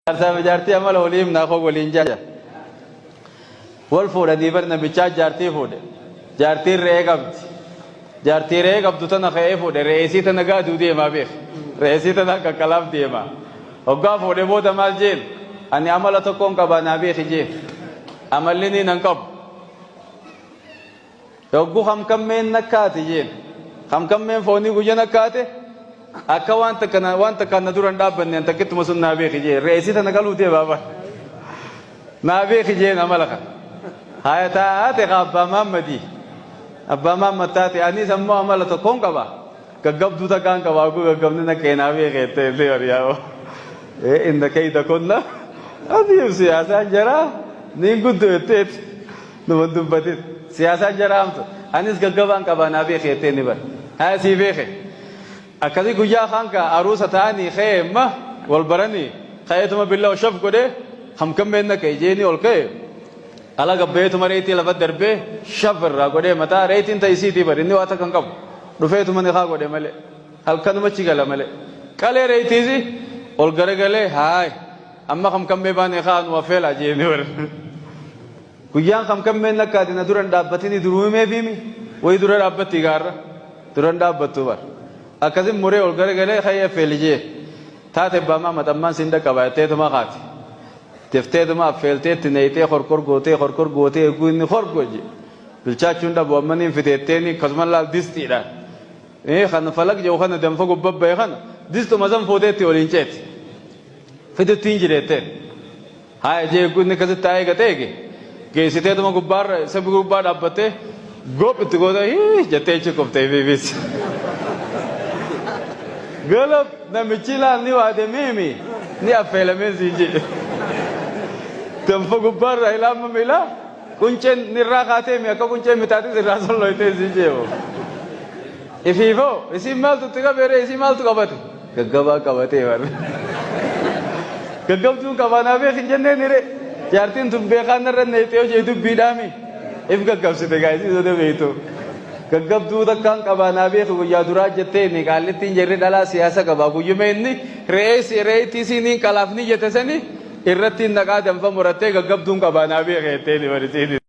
Jaarsaa fi jaartii amala walii himnaa koo waliin jaa. Wal fuudhanii bar namichaa jaartii fuudhe. Jaartiin re'ee qabdi. Jaartii re'ee qabdu tana ka'ee fuudhe re'eesii tana gaaduu deemaa beek. Re'eesii tana qaqqalaaf deema. Hoggaa fuudhe booda maal jeen? Ani amala tokkoon qabaa naa beeki jeen. Amalli ni nan qabu. Yoggu kamkammeen nakkaate jeen. Kamkammeen foonii guyya nakkaate akka waan takka na waan takkaan na dura hin dhaabbanne an takkittuma sun naa beeki jeen. Re'eesii tana qaluu deemaa bar. Naa beeki jeen amala kana. Haya taate ka abbaa Maammadii. Abbaa Maammad taate anis ammoo amala tokkoon qaba. Gaggabduu takkaan qaba oguu gaggabni nakkee naa beeki jettee illee horiyaa. Ee inna kayda kunna adiif siyaasaan jaraa niin guddoo jetteeti. Numa hin dubbatin. Siyaasaan jara hamtu. Anis gaggabaan qabaa naa beeki jettee ni bar. Haya sii beeke. Akkasi guyyaa kaan kaa aruusa ta'anii ka'ee imma wal baranii ka'eetuma billawa shaf godhee kamkammeen na ka'e jeenii ol ka'e ala gabbayeetuma reetii lafa darbee shaf irraa godhee mataa reetiin ta isiitii bar inni waa takka hin qabu dhufeetuma ni kaa godhe malee halkanuma achi gala malee qalee reetiisi ol garagalee haay amma kamkammee baanee kaa nu affeelaa jeenii bar. Guyyaan kam kammeen akka ati na dura hin dhaabbatini duruu himeefiimi wayi dura dhaabbatti gaarra dura hin dhaabbattu bar akkasin muree ol garagalee ka'ee affeeli jee taate abbaa maxammaan siin dhaqqaba jetteetuma kaate defteetuma affeeltee itti neeyxee korkor gootee korkor gootee eeguu inni korgo je bilchaachuun dhabu amma niin fiteetteeni akkasuma laal distiidhaan kan falaq jedhu kana danfa gubbabbaye kana distuma san fuutee itti oliin ceeti fiduttiin jireetteen. Haaya jee eeguu inni akkasitti taa'ee eegate eege geessiteetuma gubbaarra isa gubbaa dhaabbattee gop itti goota hii jettee achi kuftee fiifis. Galab namichi laal ni waade miimi ni affeelamee siin jedhe. Danfa gubbaarra ilaa amma miilaa qunceen nirraa kaatee mi akka qunceen mitaatis irraa solloytee siin jedhe. Ifiifoo isiin maaltu itti qabeeree isii maaltu qabate? Gaggabaa qabatee bar. Gaggabduun qabaa naa beek hin jenneen hiree. Jaartiin tun beekaan narra neexee hojii dubbiidhaami. If gaggabsite gaa isii soda beektu. Gaggabduu takkaan qabaa naa beeki guyyaa duraa jettee inni qaallittiin jerri dhalaa siyaasa qabaa guyyuma inni re'ee si re'eettii isiiniin qalaaf ni jette sani irratti naqaa danfa murattee gaggabduun qabaa naa beeki jettee ni barisiin.